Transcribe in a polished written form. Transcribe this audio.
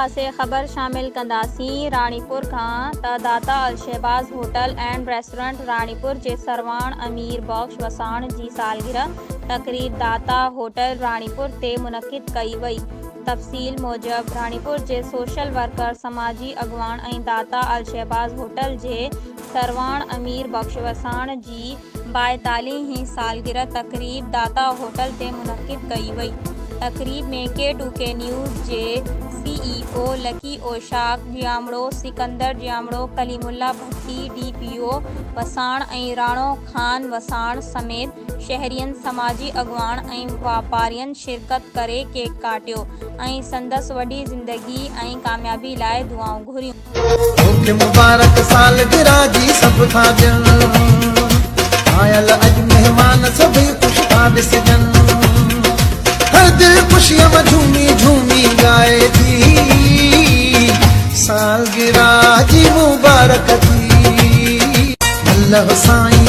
پاسي خبر شامل ڪنداسين راڻيپور کان ته Data Al Shahbaz hotel and restaurant Ranipur جي سرواڻ امير بخش وساڻ جي سالگرهه تقريب داتا هوٽل راڻيپور تي منعقد ڪئي وئي تفصيل موجب راڻيپور جي سوشل ورڪر سماجي اڳواڻ ۽ داتا الشهباز هوٽل جي سرواڻ امير بخش وساڻ جي ٻائيتاليهه هين سالگرهه تقريب داتا هوٽل تي منعقد ڪئي وئي. تقريب ۾ ڪي ٽو ڪي نيوز جي C E O Lucky Oshaq Jamro, Sikandar Jamro, Kaleem Ullah Bhatti, D P O Wassan ۽ Rano Khan Wassan سميت شهرين، سماجي اڳواڻ ۽ واپارين شرڪت ڪري ڪيڪ ڪاٽيو ۽ سندس وڏي زندگي ۽ ڪاميابي لاء دعائون گهريون. توکي مبارڪ سالگرهه جي سڀ ٿا ڏين. آيل اڄ مهمان سڀئي خوش ٿا ڏسجن. هر دل خوشيء مان جهومي جهومي ڳائي ٿي. سالگرهه جي مبارڪ ٿي. الله سائين.